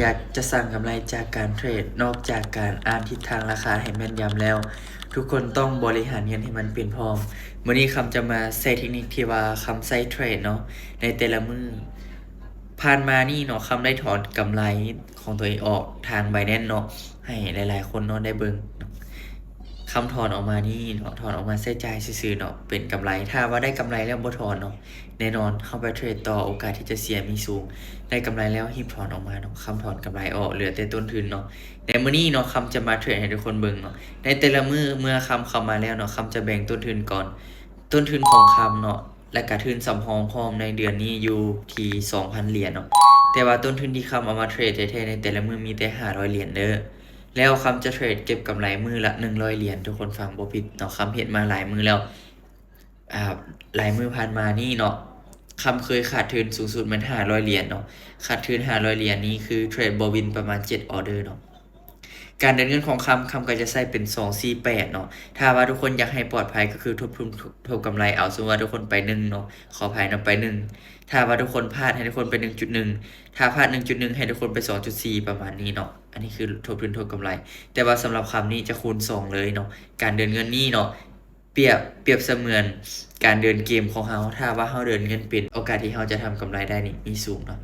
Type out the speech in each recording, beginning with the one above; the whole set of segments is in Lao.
ຢາກຈະສ້າງກຳໄລຈາກການເທຣດ, ນອກຈາກການອ່ານທິດທາງລາຄາໃຫ້ແມ່ນຢຳແລ້ວ, ທຸກຄົນຕ້ອງບໍລິຫານເງິນໃຫ້ມັນເປັນພ້ອມ. ມື້ນີ້ຄຳຈະມາແຊເທັກນິກທີ່ວ່າຄຳໃຊ້ເທຣດເນາະ ໃນແຕ່ລະມື້. ຜ່ານມານີ້ເນາະ ຄຳໄດ້ຖອນກຳໄລຂອງຕົວເອງອອກທາງ Binance ເນາະ ໃຫ້ຫຼາຍໆຄົນເນາະໄດ້ເບິ່ງ. ຄຳຖອນອອກມານີ້ເນາະ ຖອນອອກມາໃຊ້ຈ່າຍຊື່ໆເນາະ ເປັນກຳໄລ. ຖ້າວ່າໄດ້ກຳໄລແລ້ວບໍ່ຖອນເນາະ ແນ່ນອນ ເຮົາໄປເທຣດຕໍ່ ໂອກາດທີ່ຈະເສຍມີສູງ. ໄດ້ກຳໄລແລ້ວຮີບຖອນອອກມາເນາະ ຄຳຖອນກຳໄລອອກ ເຫຼືອແຕ່ຕົ້ນທຶນເນາະ. ໃນມື້ນີ້ເນາະ ຄຳຈະມາເທຣດໃຫ້ທຸກຄົນເບິ່ງເນາະ. ໃນແຕ່ລະມື້ເມື່ອຄຳເຂົ້າມາແລ້ວເນາະ ຄຳຈະແບ່ງຕົ້ນທຶນກ່ອນ ຕົ້ນທຶນຂອງຄຳເນາະ ແລະກະທຶນສຳຮອງພ້ອມໃນເດືອນນີ້ຢູ່ທີ່ສອງພັນຫຼຽນເນາະ. ແຕ່ວ່າຕົ້ນທຶນທີ່ຄຳເອົາມາເທຣດແທ້ໆໃນແຕ່ລະມື້ມີແຕ່ຫ້າຮ້ອຍຫຼຽນເດີ້. ແລ້ວຄຳຈະເທຣດເກັບກຳໄລມື້ລະໜຶ່ງຮ້ອຍຫຼຽນ ທຸກຄົນຟັງບໍ່ຜິດເນາະ. ຄຳເຮັດມາຫຼາຍມື້ແລ້ວ ອາ ຫຼາຍມື້ຜ່ານມານີ້ເນາະ ຄຳເຄີຍຂາດທຶນສູງສຸດແມ່ນຫ້າຮ້ອຍຫຼຽນເນາະ. ຂາດທຶນຫ້າຮ້ອຍຫຼຽນນີ້ຄືເທຣດບໍ່ວິນປະມານເຈັດອອເດີເນາະ. ການເດີນເງິນຂອງຄຳ ຄຳກໍຈະໃຊ້ເປັນສອງ ສີ່ ແປດເນາະ. ຖ້າວ່າທຸກຄົນຢາກໃຫ້ປອດໄພກໍຄືທົບທຶນ ທົບກຳໄລເອົາ. ສົມມຸດວ່າທຸກຄົນໄປໜຶ່ງເນາະ ຂໍອະໄພເນາະ ໄປໜຶ່ງ. ຖ້າວ່າທຸກຄົນພາດ ໃຫ້ທຸກຄົນໄປໜຶ່ງຈຸດໜຶ່ງ. ຖ້າພາດໜຶ່ງຈຸດໜຶ່ງ ໃຫ້ທຸກຄົນໄປສອງຈຸດສີ່ ປະມານນີ້ເນາະ. ອັນນີ້ຄືທົບທຶນ ທົບກຳໄລ. ແຕ່ວ່າສຳລັບຄຳນີ້ຈະຄູນສອງເລີຍເນາະ ການເດີນເງິນນີ້ເນາະ. ປຽບ ປຽບສະເໝືອນການເດີນເກມຂອງເຮົາ ຖ້າວ່າເຮົາເດີນເງິນເປັນ ໂອກາດທີ່ເຮົາຈະທຳກຳໄລໄດ້ນີ້ມີສູງເນາະ.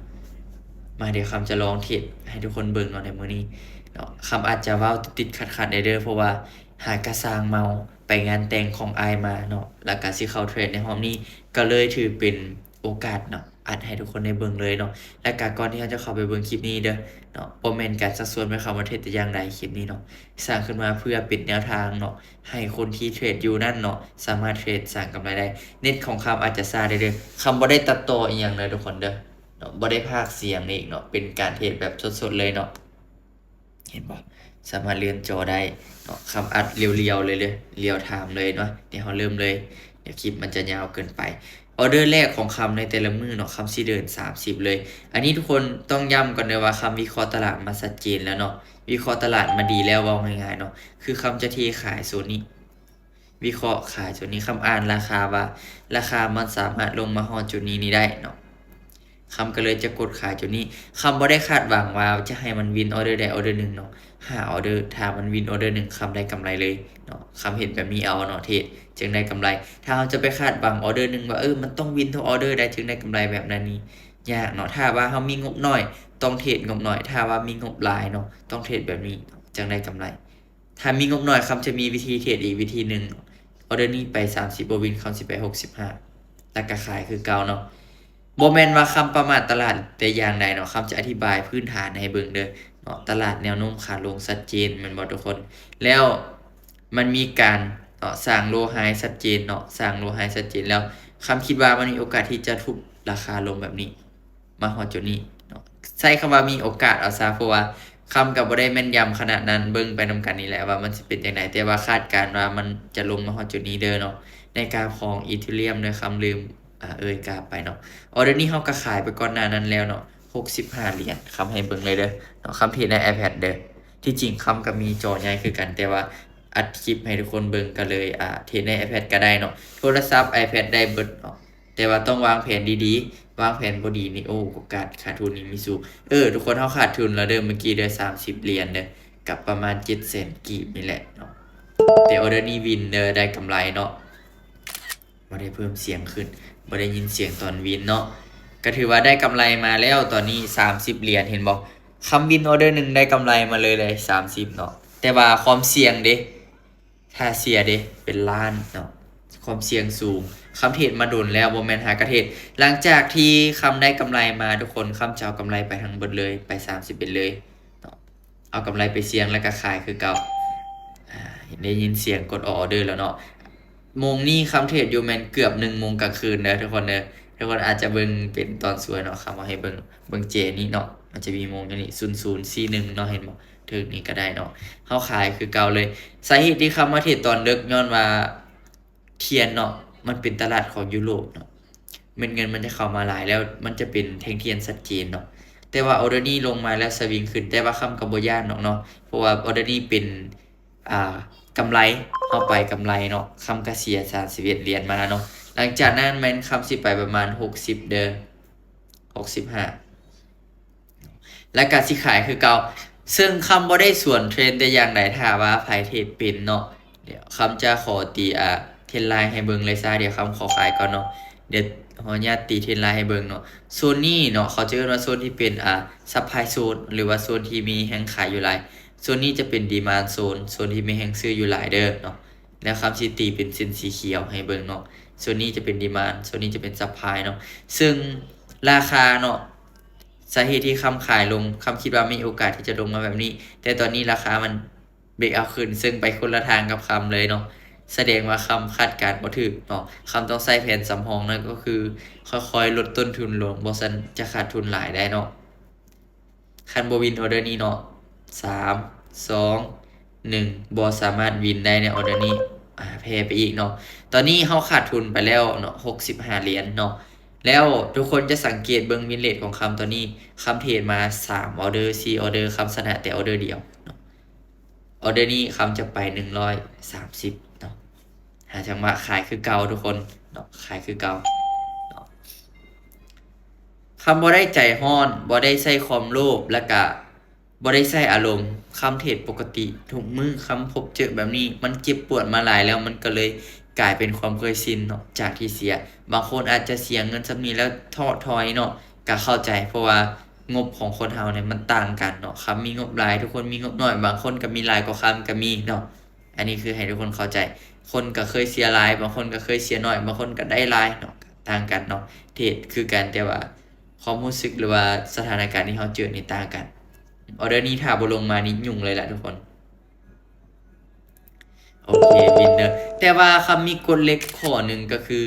ມາ ດຽວຄຳຈະລອງເທດໃຫ້ທຸກຄົນເບິ່ງເນາະໃນມື້ນີ້ເນາະ. ຄຳອາດຈະເວົ້າຕິດໆຂັດໆແດ່ເດີ້ ເພາະວ່າຫາກະຊ່າງເມົາ ໄປງານແຕ່ງຂອງອ້າຍມາເນາະ ແລ້ວກະຊິເຂົ້າເທຣດໃນຮອບນີ້ ກໍເລີຍຖືເປັນໂອກາດເນາະ ອັດໃຫ້ທຸກຄົນໄດ້ເບິ່ງເລີຍເນາະ. ແລ້ວກະກ່ອນທີ່ເຮົາຈະເຂົ້າໄປເບິ່ງຄລິບນີ້ເດີ້ເນາະ ບໍ່ແມ່ນການຊັກຊວນໃຫ້ເຂົ້າມາເທຣດແຕ່ຢ່າງໃດ. ຄລິບນີ້ເນາະ ສ້າງຂຶ້ນມາເພື່ອເປັນແນວທາງເນາະ ໃຫ້ຄົນທີ່ເທຣດຢູ່ນັ້ນເນາະ ສາມາດເທຣດສ້າງກຳໄລໄດ້. ເນັດຂອງຄຳອາດຈະຊ້າແດ່ເດີ້ ຄຳບໍ່ໄດ້ຕັດຕໍ່ອີ່ຫຍັງເດີ້ທຸກຄົນເດີ້ເນາະ ບໍ່ໄດ້ພາກສຽງອີກເນາະ ເປັນການເທຣດແບບສົດໆເລີຍເນາະ. ເຫັນບໍ່ ສາມາດເລື່ອນຈໍໄດ້ເນາະ. ຄຳອັດລຽວໆເລີຍເດີ້ ລຽວທາມເລີຍເນາະ. ດຽວເຮົາເລີ່ມເລີຍ ດຽວຄລິບມັນຈະຍາວເກີນໄປ. ອອເດີແລກຂອງຄຳໃນແຕ່ລະມື້ເນາະ ຄຳຊິເດີນສາມສິບເລີຍ. ອັນນີ້ທຸກຄົນຕ້ອງຢ້ຳກ່ອນເດີ້ວ່າຄຳວິເຄາະຕະຫຼາດມາຊັດເຈນແລ້ວເນາະ ວິເຄາະຕະຫຼາດມາດີແລ້ວ ເວົ້າງ່າຍໆເນາະ ຄືຄຳຈະເທຂາຍໂຊນນີ້ ວິເຄາະຂາຍໂຊນນີ້. ຄຳອ່ານລາຄາວ່າ ລາຄາມັນສາມາດລົງມາຮອດຈຸດນີ້ນີ້ໄດ້ເນາະ ຄຳກໍເລີຍຈະກົດຂາຍຈຸດນີ້. ຄຳບໍ່ໄດ້ຄາດຫວັງວ່າຈະໃຫ້ມັນວິນອອເດີໃດອອເດີໜຶ່ງເນາະ ຫ້າອອເດີ ຖ້າມັນວິນອອເດີໜຶ່ງ ຄຳໄດ້ກຳໄລເລີຍເນາະ. ຄຳເຮັດແບບນີ້ເອົາເນາະ ເທຣດຈຶ່ງໄດ້ກຳໄລ. ຖ້າເຮົາຈະໄປຄາດຫວັງອອເດີໜຶ່ງວ່າ ເອີ ມັນຕ້ອງວິນທຸກອອເດີໄດ້ຈຶ່ງໄດ້ກຳໄລ ແບບນັ້ນນີ້ຍາກເນາະ. ຖ້າວ່າເຮົາມີງົບໜ້ອຍ ຕ້ອງເທຣດງົບໜ້ອຍ ຖ້າວ່າມີງົບຫຼາຍເນາະ ຕ້ອງເທຣດແບບນີ້ເນາະ ຈຶ່ງໄດ້ກຳໄລ. ຖ້າມີງົບໜ້ອຍ ຄຳຈະມີວິທີເທຣດອີກວິທີໜຶ່ງ. ອອເດີນີ້ໄປສາມສິບບໍ່ວິນ ຄຳຊິໄປຫົກສິບຫ້າ ແລ້ວກະຂາຍຄືເກົ່າເນາະ. ບໍ່ແມ່ນວ່າຄຳປະໝາດຕະຫຼາດແຕ່ຢ່າງໃດເນາະ ຄຳຈະອະທິບາຍພື້ນຖານໃຫ້ເບິ່ງເດີ້ເນາະ. ຕະຫຼາດແນວໂນ້ມຂາລົງຊັດເຈນແມ່ນບໍ່ທຸກຄົນ? ແລ້ວມັນມີການເນາະ ສ້າງໂລໄຮຊັດເຈນເນາະ ສ້າງໂລໄຮຊັດເຈນແລ້ວ ຄຳຄິດວ່າມັນມີໂອກາດທີ່ຈະທຸບລາຄາລົງແບບນີ້ ມາຮອດຈຸດນີ້ເນາະ. ໃຊ້ຄຳວ່າມີໂອກາດເອົາຊະ ເພາະວ່າຄຳກໍບໍ່ໄດ້ແມ່ນຢຳຂະໜາດນັ້ນ. ເບິ່ງໄປນຳກັນນີ້ແຫຼະວ່າມັນຊິເປັນຈັ່ງໃດ ແຕ່ວ່າຄາດການວ່າມັນຈະລົງມາຮອດຈຸດນີ້ເດີ້ເນາະ. ໃນກາບຂອງອີເທີຣຽມເດີ້ ຄຳລືມ ອາ ເອີ່ຍກາບໄປເນາະ. ອອເດີນີ້ເຮົາກໍຂາຍໄປກ່ອນໜ້ານັ້ນແລ້ວເນາະ ຫົກສິບຫ້າຫຼຽນ ຄຳໃຫ້ເບິ່ງເລີຍເດີ້ເນາະ. ຄຳເທຣດໃນ iPad ເດີ້ ທີ່ຈິງຄຳກໍມີຈໍໃຫຍ່ຄືກັນ ແຕ່ວ່າອັດຄລິບໃຫ້ທຸກຄົນເບິ່ງ ກໍເລີຍ ອາ ເທຣດໃນ iPad ກໍໄດ້ເນາະ. ໂທລະສັບ iPad ໄດ້ເບິດເນາະ ແຕ່ວ່າຕ້ອງວາງແຜນດີໆ ວາງແຜນບໍ່ດີນີ້ ໂອ້ ໂອກາດຂາດທຶນນີ້ມີສູງ. ເອີ ທຸກຄົນ ເຮົາຂາດທຶນແລ້ວເດີ້ ມື້ກີ້ເດີ້ ສາມສິບຫຼຽນເດີ້ ກັບປະມານເຈັດແສນກີບນີ້ແຫຼະເນາະ. ແຕ່ອອເດີນີ້ວິນເດີ້ ໄດ້ກຳໄລເນາະ. ບໍ່ໄດ້ເພີ່ມສຽງຂຶ້ນ ບໍ່ໄດ້ຍິນສຽງຕອນວິນເນາະ. ກໍຖືວ່າໄດ້ກຳໄລມາແລ້ວ ຕອນນີ້ສາມສິບຫຼຽນ ເຫັນບໍ່? ຄຳວິນອອເດີໜຶ່ງໄດ້ກຳໄລມາເລີຍເລີຍ ສາມສິບເນາະ. ແຕ່ວ່າຄວາມສ່ຽງເດ ຖ້າເສຍເດ ເປັນລ້ານເນາະ ຄວາມສ່ຽງສູງ. ຄຳເທຣດມາດົນແລ້ວ ບໍ່ແມ່ນຫາກະເທຣດ. ຫຼັງຈາກທີ່ຄຳໄດ້ກຳໄລມາ ທຸກຄົນ ຄຳຈະເອົາກຳໄລໄປທັງເບິດເລີຍ ໄປສາມສິບເອັດເລີຍເນາະ. ເອົາກຳໄລໄປສ່ຽງ ແລ້ວກໍຂາຍຄືເກົ່າ. ອາ ໄດ້ຍິນສຽງກົດອອກອອເດີແລ້ວເນາະ. ໂມງນີ້ຄຳເທຣດຢູ່ແມ່ນເກືອບໜຶ່ງໂມງກາງຄືນເດີທຸກຄົນເດີ. ທຸກຄົນອາດຈະເບິ່ງເປັນຕອນສວຍເນາະ. ຄຳເອົາໃຫ້ເບິ່ງ ເບິ່ງເຈນີ້ເນາະ ມັນຈະມີໂມງຢູ່ນີ້ ສູນສູນສີ່ໜຶ່ງເນາະ ເຫັນບໍ່? ເທິງນີ້ກໍໄດ້ເນາະ ເຮົາຂາຍຄືເກົ່າເລີຍ. ສາເຫດທີ່ຄຳມາເທຣດຕອນເດິກ ຍ້ອນວ່າທຽນເນາະ ມັນເປັນຕະຫຼາດຂອງຢູໂຣບເນາະ ເມັດເງິນມັນຈະເຂົ້າມາຫຼາຍ ແລ້ວມັນຈະເປັນແທ່ງທຽນຊັດເຈນເນາະ. ແຕ່ວ່າອອເດີນີ້ລົງມາແລ້ວສະວິງຂຶ້ນ ແຕ່ວ່າຄຳກໍບໍ່ຢ້ານດອກເນາະ ເພາະວ່າອອເດີນີ້ເປັນ ອາ ກຳໄລ ເຮົາໄປກຳໄລເນາະ ຄຳກະເສຍສາມສິບເອັດຫຼຽນມາເນາະ. ຫຼັງຈາກນັ້ນແມ່ນຄຳຊິໄປປະມານຫົກສິບເດີ ຫົກສິບຫ້າ. ແລ້ວກໍຊິຂາຍຄືເກົ່າ. ເຊິ່ງຄຳບໍ່ໄດ້ສວນເທຣນແຕ່ຢ່າງໃດ ຖ້າວ່າໃຜເທຣດເປັນເນາະ. ດຽວຄຳຈະຂໍຕີ ອ່າ ເທຣນລາຍໃຫ້ເບິ່ງເລີຍຊະ. ດຽວຄຳຂໍຂາຍກ່ອນເນາະ. ດຽວຂໍອະນຸຍາດຕີເທຣນລາຍໃຫ້ເບິ່ງເນາະ. ໂຊນນີ້ເນາະ ເຂົາຈະເອີ້ນວ່າໂຊນທີ່ເປັນ ອ່າ ຊັບພລາຍໂຊນ ຫຼືວ່າໂຊນທີ່ມີແຮງຂາຍຢູ່ຫຼາຍ. ໂຊນນີ້ຈະເປັນດີມານໂຊນ ໂຊນທີ່ມີແຮງຊື້ຢູ່ຫຼາຍເດີເນາະ. ແລ້ວຄຳຊິຕີເປັນເສັ້ນສີຂຽວໃຫ້ເບິ່ງເນາະ. ໂຊນນີ້ຈະເປັນດີມານ ໂຊນນີ້ຈະເປັນຊັບພລາຍເນາະ. ເຊິ່ງລາຄາເນາະ ສາເຫດທີ່ຄຳຂາຍລົງ ຄຳຄິດວ່າມີໂອກາດທີ່ຈະລົງມາແບບນີ້ ແຕ່ຕອນນີ້ລາຄາມັນເບຣກເອົາຂຶ້ນ ເຊິ່ງໄປຄົນລະທາງກັບຄຳເລີຍເນາະ. ສະແດງວ່າຄຳຄາດການບໍ່ຖືກເນາະ. ຄຳຕ້ອງໃຊ້ແຜນສຳຮອງ ນັ້ນກໍຄືຄ່ອຍໆລົດຕົ້ນທຶນລົງ ບໍ່ຊັ້ນຈະຂາດທຶນຫຼາຍໄດ້ເນາະ. ຄັນບໍ່ວິນອອເດີນີ້ເນາະ ສາມ ສອງ ໜຶ່ງ ບໍ່ສາມາດວິນໄດ້ໃນອອເດີນີ້ ອາ ແພ້ໄປອີກເນາະ. ຕອນນີ້ເຮົາຂາດທຶນໄປແລ້ວເນາະ ຫົກສິບຫ້າຫຼຽນເນາະ. ແລ້ວທຸກຄົນຈະສັງເກດເບິ່ງວິນເຣດຂອງຄຳຕອນນີ້ ຄຳເທຣດມາສາມອອເດີ ສີ່ອອເດີ ຄຳຊະນະແຕ່ອອເດີດຽວເນາະ. ອອເດີນີ້ຄຳຈະໄປໜຶ່ງຮ້ອຍສາມສິບເນາະ. ຫາຈັງຫວະຂາຍຄືເກົ່າທຸກຄົນເນາະ ຂາຍຄືເກົ່າເນາະ. ຄຳບໍ່ໄດ້ໃຈຮ້ອນ ບໍ່ໄດ້ໃຊ້ຄວາມໂລບ ແລ້ວກະບໍ່ໄດ້ໃຊ້ອາລົມ. ຄຳເທຣດປົກກະຕິທຸກມື້ ຄຳພົບເຈີແບບນີ້ ມັນເຈັບປວດມາຫຼາຍແລ້ວ ມັນກໍເລີຍກາຍເປັນຄວາມເຄີຍຊິນເນາະ ຈາກທີ່ເສຍ. ບາງຄົນອາດຈະເສຍເງິນສ່ຳນີ້ແລ້ວທໍ້ຖອຍເນາະ ກະເຂົ້າໃຈ ເພາະວ່າງົບຂອງຄົນເຮົານີ້ມັນຕ່າງກັນເນາະ. ຄຳມີງົບຫຼາຍ ທຸກຄົນມີງົບໜ້ອຍ ບາງຄົນກໍມີຫຼາຍກວ່າຄຳກໍມີເນາະ. ອັນນີ້ຄືໃຫ້ທຸກຄົນເຂົ້າໃຈ ຄົນກໍເຄີຍເສຍຫຼາຍ ບາງຄົນກໍເຄີຍເສຍໜ້ອຍ ບາງຄົນກໍໄດ້ຫຼາຍເນາະ ຕ່າງກັນເນາະ. ເທຣດຄືກັນ ແຕ່ວ່າຄວາມຮູ້ສຶກ ຫຼືວ່າສະຖານະການທີ່ເຮົາເຈີນີ້ຕ່າງກັນ. ອອເດີນີ້ຖ້າບໍ່ລົງມານີ້ຫຍຸ້ງເລີຍລະທຸກຄົນ. ໂອເຄ ວິນເດີ. ແຕ່ວ່າຄຳມີກົດເຫຼັກຂໍ້ໜຶ່ງກໍຄື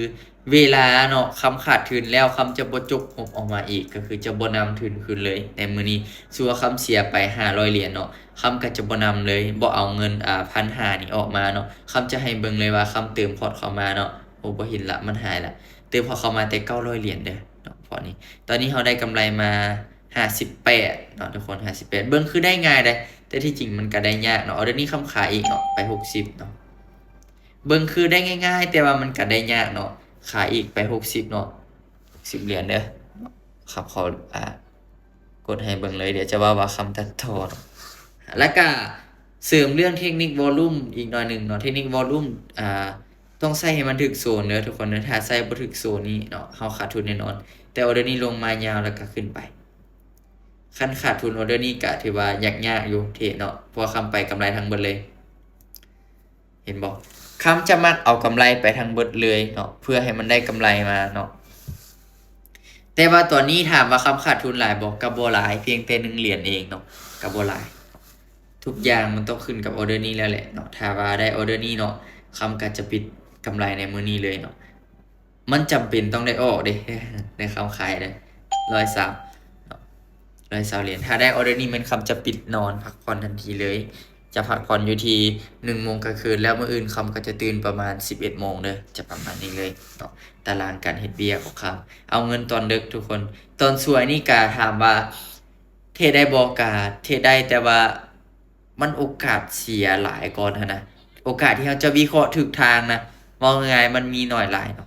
ເວລາເນາະ ຄຳຂາດທຶນແລ້ວ ຄຳຈະບໍ່ຈົກຫົບອອກມາອີກ ກໍຄືຈະບໍ່ນຳທຶນຄືນເລີຍໃນມື້ນີ້. ສົມມຸດວ່າຄຳເສຍໄປຫ້າຮ້ອຍຫຼຽນເນາະ ຄຳກໍຈະບໍ່ນຳເລີຍ ບໍ່ເອົາເງິນ ອ່າ ພັນຫ້ານີ້ອອກມາເນາະ. ຄຳຈະໃຫ້ເບິ່ງເລີຍວ່າຄຳເຕີມພອດເຂົ້າມາເນາະ. ໂອ້ ບໍ່ເຫັນລະ ມັນຫາຍລະ. ເຕີມພອດເຂົ້າມາແຕ່ເກົ້າຮ້ອຍຫຼຽນເດີເນາະ ພອດນີ້. ຕອນນີ້ເຮົາໄດ້ກຳໄລມາຫ້າສິບແປດເນາະທຸກຄົນ ຫ້າສິບແປດ. ເບິ່ງຄືໄດ້ງ່າຍເດ້ ແຕ່ທີ່ຈິງມັນກໍໄດ້ຍາກເນາະ. ອອເດີນີ້ຄຳຂາຍອີກເນາະ ໄປຫົກສິບເນາະ. ເບິ່ງຄືໄດ້ງ່າຍໆ ແຕ່ວ່າມັນກໍໄດ້ຍາກເນາະ ຂາຍອີກໄປຫົກສິບເນາະ ຫົກສິບຫຼຽນເດີ. ຄັບ ຂໍ ອ່າ ກົດໃຫ້ເບິ່ງເລີຍ ດຽວຈະເວົ້າວ່າຄຳຕັດຕໍ່ເນາະ. ແລ້ວກະເສີມເລື່ອງເທັກນິກວໍລຸ່ມອີກໜ້ອຍໜຶ່ງເນາະ. ເທັກນິກວໍລຸ່ມ ອ່າ ຕ້ອງໃຊ້ໃຫ້ມັນຖືກໂຊນເດີທຸກຄົນເດີ. ຖ້າໃຊ້ບໍ່ຖືກໂຊນນີ້ເນາະ ເຮົາຂາດທຶນແນ່ນອນ. ແຕ່ອອເດີນີ້ລົງມາຍາວແລ້ວກະຂຶ້ນໄປ. ຄັນຂາດທຶນອອເດີນີ້ກະຖືວ່າຍາກໆຢູ່ເທຣດເນາະ ເພາະວ່າຄຳໄປກຳໄລທັງເບິດເລີຍ. ເຫັນບໍ່? ຄຳຈະມັກເອົາກຳໄລໄປທັງເບິດເລີຍເນາະ ເພື່ອໃຫ້ມັນໄດ້ກຳໄລມາເນາະ. ແຕ່ວ່າຕອນນີ້ຖາມວ່າຄຳຂາດທຶນຫຼາຍບໍ່? ກໍບໍ່ຫຼາຍ ພຽງແຕ່ໜຶ່ງຫຼຽນເອງເນາະ ກໍບໍ່ຫຼາຍ. ທຸກຢ່າງມັນຕ້ອງຂຶ້ນກັບອອເດີນີ້ແລ້ວແຫຼະເນາະ. ຖ້າວ່າໄດ້ອອເດີນີ້ເນາະ ຄຳກໍຈະປິດກຳໄລໃນມື້ນີ້ເລີຍເນາະ. ມັນຈຳເປັນຕ້ອງໄດ້ອອກເດ້ ໃນຄຳຂາຍເດ້ ຮ້ອຍຊາວເນາະ ຮ້ອຍຊາວຫຼຽນ. ຖ້າໄດ້ອອເດີນີ້ແມ່ນຄຳຈະປິດນອນພັກຜ່ອນທັນທີເລີຍ. ຈະພັກຜ່ອນຢູ່ທີ່ໜຶ່ງໂມງກາງຄືນ ແລ້ວມື້ອື່ນຄຳກໍຈະຕື່ນປະມານສິບເອັດໂມງເດີ ຈະປະມານນີ້ເລີຍເນາະ. ຕາລາງການເຮັດວຽກຂອງຄຳ ເອົາເງິນຕອນເດິກທຸກຄົນ. ຕອນສວຍນີ້ກະຖາມວ່າເທຣດໄດ້ບໍ່? ກະເທຣດໄດ້ ແຕ່ວ່າ ມັນໂອກາດເສຍຫຼາຍກ່ອນຫັ້ນນະ. ໂອກາດທີ່ເຮົາຈະວິເຄາະຖືກທາງນະ ເວົ້າງ່າຍໆ ມັນມີໜ້ອຍຫຼາຍເນາະ.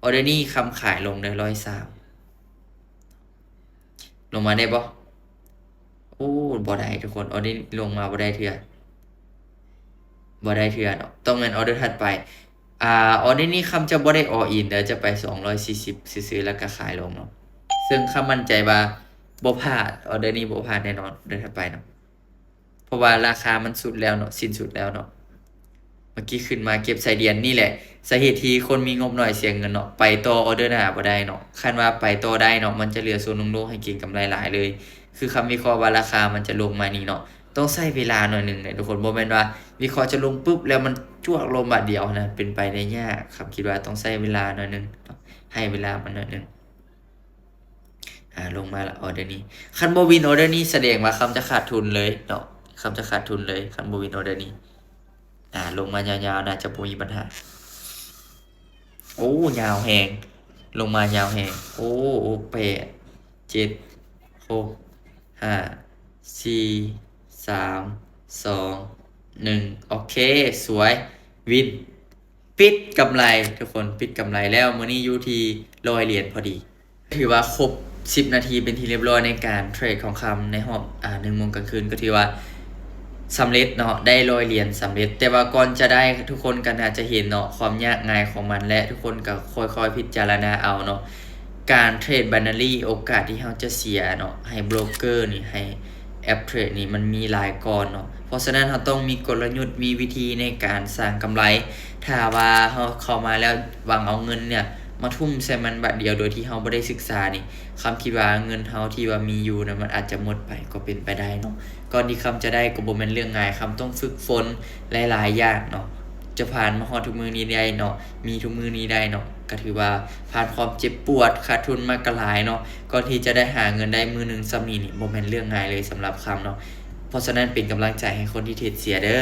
ອອເດີນີ້ຄຳຂາຍລົງໄດ້ຮ້ອຍຊາວ ລົງມາໄດ້ບໍ່? ໂອ້ ບໍ່ໄດ້ທຸກຄົນ ອອເດີນີ້ລົງມາບໍ່ໄດ້ເທື່ອ ບໍ່ໄດ້ເທື່ອເນາະ. ຕ້ອງແມ່ນອອເດີຖັດໄປ. ອ່າ ອອເດີນີ້ຄຳຈະບໍ່ໄດ້ all in ເດີ ຈະໄປສອງຮ້ອຍສີ່ສິບຊື່ໆ ແລ້ວກໍຂາຍລົງເນາະ. ເຊິ່ງຄຳໝັ້ນໃຈວ່າບໍ່ພາດ ອອເດີນີ້ບໍ່ພາດແນ່ນອນ ອອເດີຖັດໄປເນາະ. ເພາະວ່າລາຄາມັນສຸດແລ້ວເນາະ ສິ້ນສຸດແລ້ວເນາະ. ເມື່ອກີ້ຂຶ້ນມາເກັບໄຊດຽນ ນີ້ແຫຼະສາເຫດທີ່ຄົນມີງົບໜ້ອຍເສຍເງິນເນາະ. ໄປຕໍ່ອອເດີໜ້າບໍ່ໄດ້ເນາະ. ຄັນວ່າໄປຕໍ່ໄດ້ເນາະ ມັນຈະເຫຼືອໂຊນໂລ່ງໆໃຫ້ເກັງກຳໄລຫຼາຍເລີຍ. ຄືຄຳວິເຄາະວ່າລາຄາມັນຈະລົງມານີ້ເນາະ ຕ້ອງໃຊ້ເວລາໜ້ອຍໜຶ່ງເນາະທຸກຄົນ. ບໍ່ແມ່ນວ່າວິເຄາະຈະລົງປຶບແລ້ວມັນຈວກລົງບາດດຽວຫັ້ນນະ ເປັນໄປໄດ້ຍາກ. ຄຳຄິດວ່າຕ້ອງໃຊ້ເວລາໜ້ອຍໜຶ່ງເນາະ ໃຫ້ເວລາມັນໜ້ອຍໜຶ່ງ. ອ່າ ລົງມາລະ ອອເດີນີ້ ຄັນບໍ່ວິນອອເດີນີ້ ສະແດງວ່າຄຳຈະຂາດທຶນເລີຍເນາະ ຄຳຈະຂາດທຶນເລີຍ ຄັນບໍ່ວິນອອເດີນີ້. ອ່າ ລົງມາຍາວໆ ໜ້າຈະບໍ່ມີບັນຫາ. ໂອ້ ຍາວແຮງ ລົງມາຍາວແຮງ. ໂອ້ ໂອ້ ແປດ ເຈັດ ຫົກ ຫ້າ ສີ່ ສາມ ສອງ ໜຶ່ງ ໂອເຄ ສວຍ ວິນ. ປິດກຳໄລທຸກຄົນ ປິດກຳໄລແລ້ວ. ມື້ນີ້ຢູ່ທີ່ຮ້ອຍຫຼຽນພໍດີ ຖືວ່າຄົບ ສິບນາທີເປັນທີ່ຮຽບຮ້ອຍໃນການເທຣດຂອງຄຳໃນຮອບ ອາ ໜຶ່ງໂມງກາງຄືນ ກໍຖືວ່າສຳເລັດເນາະ ໄດ້ຮ້ອຍຫຼຽນສຳເລັດ. ແຕ່ວ່າກ່ອນຈະໄດ້ ທຸກຄົນກໍໜ້າຈະເຫັນເນາະ ຄວາມຍາກງ່າຍຂອງມັນ ແລະ ທຸກຄົນກໍຄ່ອຍໆພິຈາລະນາເອົາເນາະ. ການເທຣດໄບນາຣີ ໂອກາດທີ່ເຮົາຈະເສຍເນາະ ໃຫ້ໂບຣກເກີນີ້ ໃຫ້ແອັບເທຣດນີ້ ມັນມີຫຼາຍກ່ອນເນາະ. ເພາະສະນັ້ນ ເຮົາຕ້ອງມີກົນລະຍຸດ ມີວິທີໃນການສ້າງກຳໄລ. ຖ້າວ່າເຮົາເຂົ້າມາແລ້ວຫວັງເອົາເງິນເນີ້ຍ ມາທຸ່ມໃສ່ມັນບາດດຽວ ໂດຍທີ່ເຮົາບໍ່ໄດ້ສຶກສານີ້ ຄຳຄິດວ່າເງິນເຮົາທີ່ວ່າມີຢູ່ນະ ມັນອາດຈະໝົດໄປກໍເປັນໄປໄດ້ເນາະ. ກ່ອນທີ່ຄຳຈະໄດ້ກໍບໍ່ແມ່ນເລື່ອງງ່າຍ, ຄຳຕ້ອງຝຶກຝົນຫຼາຍໆຢ່າງເນາະ ຈະຜ່ານມາຮອດທຸກມື້ນີ້ໄດ້ເນາະ ມີທຸກມື້ນີ້ໄດ້ເນາະ ກໍຖືວ່າຜ່ານຄວາມເຈັບປວດ ຂາດທຶນມາກໍຫຼາຍເນາະ. ກ່ອນທີ່ຈະໄດ້ຫາເງິນໄດ້ມື້ໜຶ່ງສ່ຳນີ້ນີ້ ບໍ່ແມ່ນເລື່ອງງ່າຍເລີຍສຳລັບຄຳເນາະ. ເພາະສະນັ້ນ ເປັນກຳລັງໃຈໃຫ້ຄົນທີ່ເທຣດເສຍເດີ້.